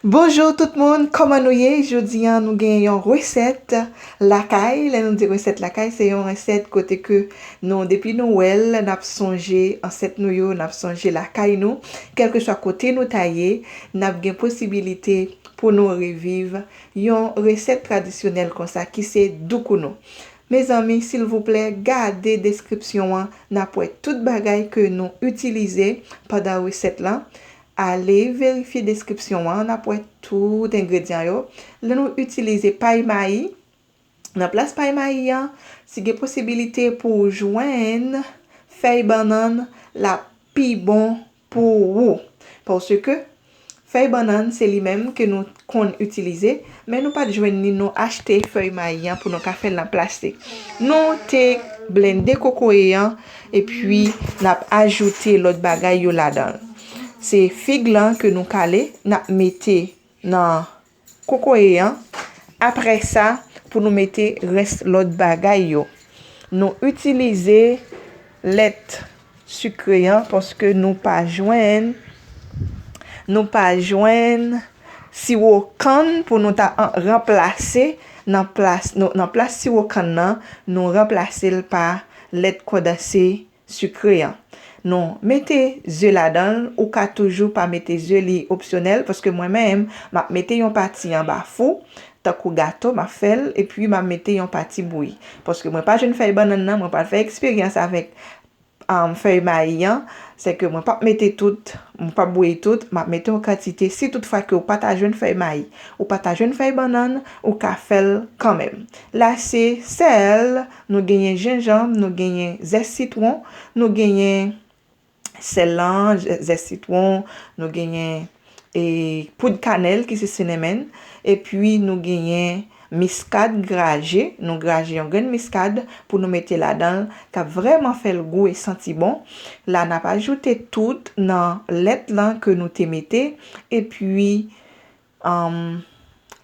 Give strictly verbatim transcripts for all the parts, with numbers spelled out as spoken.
Bonjou tout moun, kòman nou ye? Jodi a nou gen yon resèt lakay. Lè nou di resèt lakay, se yon resèt kote ke nou, depi nou wè l, n ap sonje ansèt nou yo, n ap sonje lakay nou. Kèlkeswa kote nou ta ye, n ap gen posibilite pou nou reviv yon resèt tradisyonèl konsa ki se doukounou. Mezanmi, silvouplè, gade deskripsyon an, n ap wè tout bagay ke nou itilize pandan resèt lan. Ale verifye deskripsyon an, n ap wè tout engredyan yo. Lè nou itilize pay mayi, nan plas pay mayi an, si gen posibilite pou w jwenn fèy bannann, l ap pi bon pou ou. Paske fèy bannann, se li menm ke nou konn itilize, men nou pa t jwenn ni nou achte fèy mayi an pou nou ka fè l nan plas li. Nou te blende kokoye an, epi n ap ajoute lòt bagay yo ladan l. Se fig lan ke nou kale, n ap mete nan kokoye an. Apre sa, pou nou mete rès lòt bagay yo. Nou itilize lèt sikre an paske nou pa jwenn, nou pa jwenn siwo kann pou nou ta an-, ranplase nan plas, nou, nan plas siwo kann nan, nou ranplase l pa lèt kondanse sikre an. Nou mete ze ladan l, ou ka toujou pa mete ze, li opsyonèl, paske mwen menm, m ap mete yon pati anba fou, tankou gato, m ap fè l, epi m ap mete yon pati bouyi. Paske mwen pa jwenn fèy bannann nan, mwen pral fè eksperyans avèk, um, fèy mayi an, se ke mwen p ap mete tout, mwen p ap bouyi tout, m ap mete yon kantite. Si toutfwa ke w pa ta jwenn fèy mayi, ou pa ta jwenn fèy bannann, ou ka fè l kanmenm. La se sèl, nou genyen jenjanm, nou genyen zès sitwon, nou genyen sèl lan, zè-, zès sitwon, nou genyen, e, poud kanèl ki se cinnamon, epi nou genyen miskad graje, nou graje yon grenn miskad pou nou mete ladan l, k ap vrèman fè l gou e santi bon. La n ap ajoute tout nan lèt lan ke nou te mete, epi um,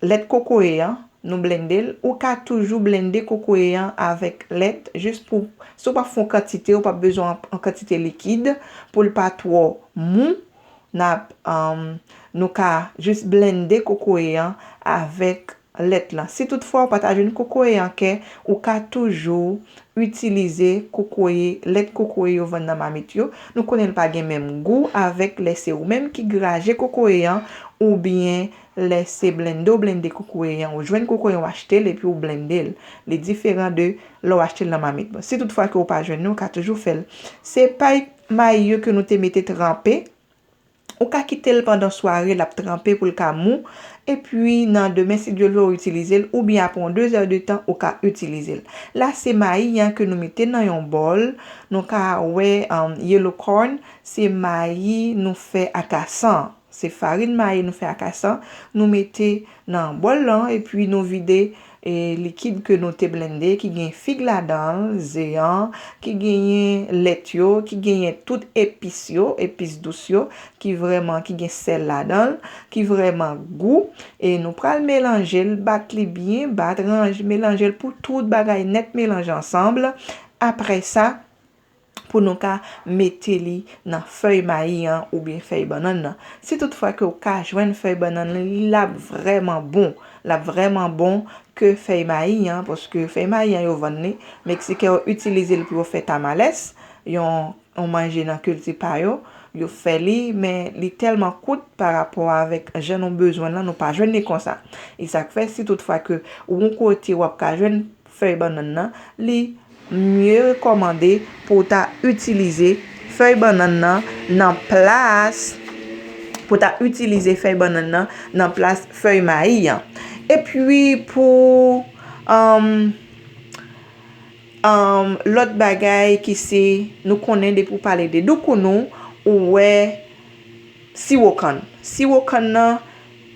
lèt kokoye an, nou blende l. Ou ka toujou blende kokoye an avèk lèt, jis pou, si w p ap fè yon kantite, ou p ap bezwen an, an kantite likid, pou l pa twò mou, n ap, um, nou ka jis blende kokoye an avèk lèt lan. Si toutfwa ou pa ta jwenn kokoye an kè, ou ka toujou itilize kokoye, lèt kokoye yo vann nan mamit yo. Nou konnen l pa gen menm gou avèk lè se ou menm ki graje kokoye an, oubyen lè se blende w blende kokoye an, ou jwenn kokoye an, ou achte l epi ou blende l. Li diferan de lè w achte l nan mamit. Bon, si toutfwa ke ou pa jwenn li, ou ka toujou fè l. Se pay mayi yo ke nou te mete tranpe. Ou ka kite l pandan sware, l ap tranpe pou l ka mou. Epi, nan demen, si Dye vle, ou itilize l, oubyen apre yon de zè de tan, ou ka itilize l. La, se mayi an ke nou mete nan yon bòl. Nou ka wè, um, yellow corn, se mayi nou fè akasan. Se farin mayi nou fè akasan. Nou mete nan bòl lan, epi nou vide e, likid ke nou te blende, ki gen fig ladan l, ze an, ki genyen lèt yo, ki genyen tout epis yo, epis dous yo, ki vrèman, ki gen sèl ladan l, ki vrèman gou. E nou pral melanje l, bat li byen, bat, ranje, melanje l pou tout bagay nèt melanje ansanm. Apre sa, pou nou ka mete li nan fèy mayi an oubyen fèy bannann nan. Si toutfwa ke w ka jwenn fèy bannann nan, l ap vrèman bon. L ap vrèman bon ke fèy mayi an, paske fèy mayi an yo vann li. Meksiken yo itilize l pou yo fè tamales, yon, yon manje nan kilti pa yo. Yo fè li, men li tèlman kout pa rapò avèk jan nou bezwen l lan, nou pa jwenn li konsa. E sa k fè, si toutfwa ke ou yon kote w ap ka jwenn fèy bannann nan, li mye rekòmande pou w ta itilize fèy bannann nan nan plas, pou w ta itilize fèy bannann nan nan plas fèy mayi an. Epi pou, um, um, lòt bagay ki se, nou konnen depi w pale de doukounou, ou wè siwo kann. Siwo kann nan,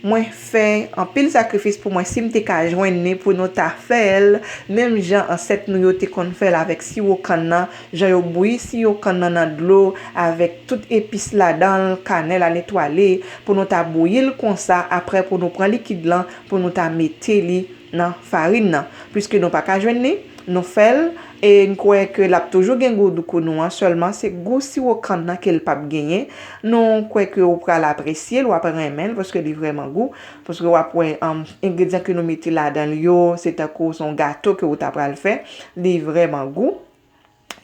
mwen fè anpil sakrifis pou mwen, si m te ka jwenn li pou nou ta fè l, menm jan ansèt nou yo te konn fè l avèk siwo kann nan, jan yo bouyi siwo kann nan nan dlo avèk tout epis ladan l, kanèl a netwaye, pou nou ta bouyi l konsa, apre pou nou pran likid lan, pou nou ta mete li nan farin nan. Piske nou pa ka jwenn li, Nou fè l, e n kwè ke l ap toujou gen gou doukounou an, sèlman se gou siwo kann nan ke l p ap genyen. Nou kwè ke ou pral apresye l, w ap renmen l, paske li vrèman gou. Paske w ap wè, um, engredyan ke nou mete ladan l yo, se tankou se yon gato ke ou ta pral fè. Li vrèman gou.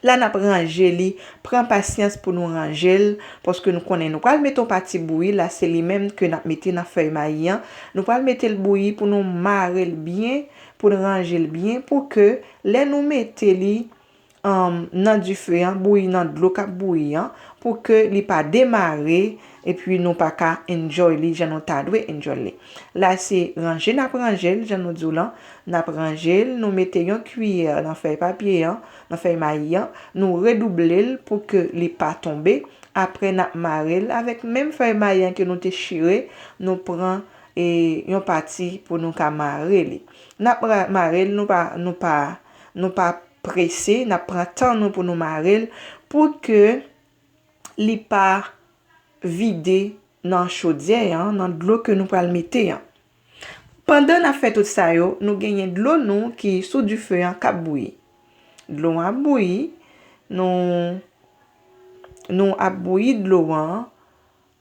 La, n ap ranje li. Pran pasyans pou nou ranje l, paske nou konnen nou pral mete yon pati bouyi. La, se li menm ke n ap mete nan fèy mayi an. Nou pral mete l bouyi pou nou mare l byen, pou n ranje l byen, pou ke lè nou mete li, um, nan dife an, bouyi nan dlo k ap bouyi an, pou ke li pa demare, epi nou pa ka enjoy li jan nou ta dwe enjoy li. La, se ranje n ap ranje l, jan nou di w lan, n ap ranje l, nou mete yon kiyè nan fèy papye an, nan fèy mayi an, nou redouble l pou ke li pa tonbe. Apre, n ap mare l avèk menm fèy mayi an ke nou te chire, nou pran, e, yon pati pou nou ka mare li. N ap ra-, mare l, nou pa, nou pa, nou pa prese, n ap pran tan nou pou nou mare l, pou ke li pa vide nan chodyè an, nan dlo ke nou pral mete an. Pandan n ap fè tout sa yo, nou genyen dlo nou ki sou dife an k ap bouyi. Dlo an ap bouyi, nou, nou ap bouyi dlo an.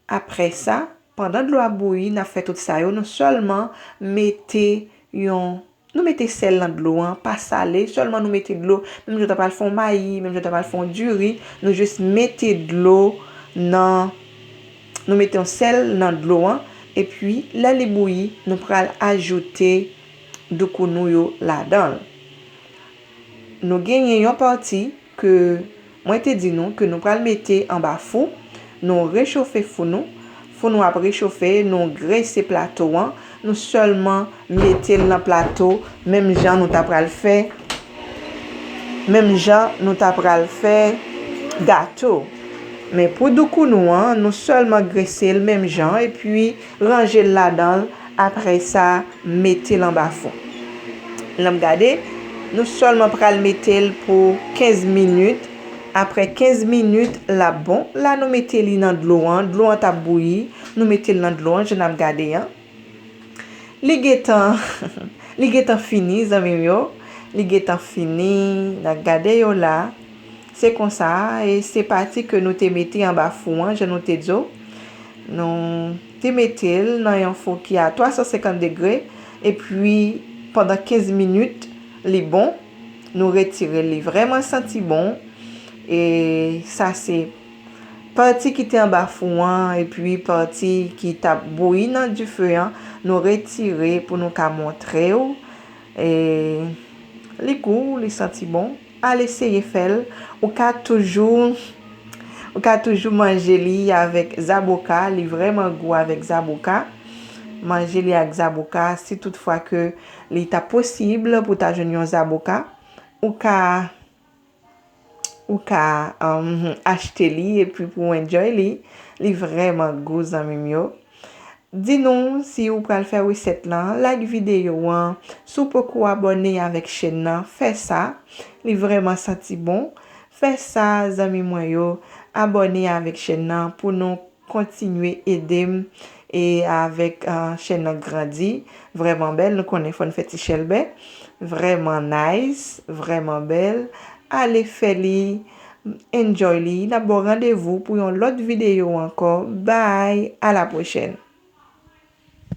Apre sa, pandan dlo ap bouyi, n ap fè tout sa yo, nou sèlman mete yon, nou mete sèl nan dlo an, pa sale, sèlman nou mete dlo, menm jan w ta pral fè yon mayi, menm jan w ta pral fè yon diri, nou jis mete dlo nan, nou mete yon sèl nan dlo an, epi lè li bouyi, nou pral ajoute doukounou yo ladan l. Nou genyen yon pati ke mwen te di nou ke nou pral mete anba fou. Nou rechofe fou nou. Fou nou ap rechofe, nou grese plato an. Nou sèlman mete l nan plato, menm jan nou ta pral fè, menm jan nou ta pral fè gato. Men pou doukounou an, nou sèlman grese l menm jan, epi ranje l ladan l. Apre sa, mete l anba fou. N ap gade, nou sèlman pral mete l pou kenz minit. Apre kenz minit, l ap bon. La, nou mete li nan dlo an. Dlo an t ap bouyi. Nou mete l nan dlo an, jan n ap gade an. Li gentan, li gentan fini, zanmi m yo. Li gentan fini. N ap gade yo la. Se konsa, e se pati ke nou te mete anba fou an, jan nou te di w. Nou te mete l nan yon fou ki a twa san senkant degre, epi pandan kenz minit, li bon. Nou retire l, li vrèman santi bon. E sa se pati ki te anba fou an, epi pati ki t ap bouyi nan dife an, nou retire pou nou ka montre w. E li gou, li santi bon. Al eseye fè l. Ou ka toujou, ou ka toujou manje li avèk zaboka. Li vrèman gou avèk zaboka. Manje li ak zaboka. Si toutfwa ke li ta posib pou ta jwenn yon zaboka, ou ka, ou ka, um, achte li epi pou w enjoy li. Li vrèman gou, zanmi m yo. Di nou si ou pral fè resèt lan, like videyo an. Si w poko abòne avèk chèn nan, fè sa. Li vrèman santi bon. Fè sa, zanmi mwen yo. Abòne avèk chèn nan pou nou kontinye ede m e avèk, ah, chèn nan grandi. Vrèman bèl, nou konnen fò n fè ti chèlbè. Vrèman nice, vrèman bèl. Ale fè li, enjoy li. N ap ba w randevou pou yon lòt videyo ankò. Bye, à la prochaine.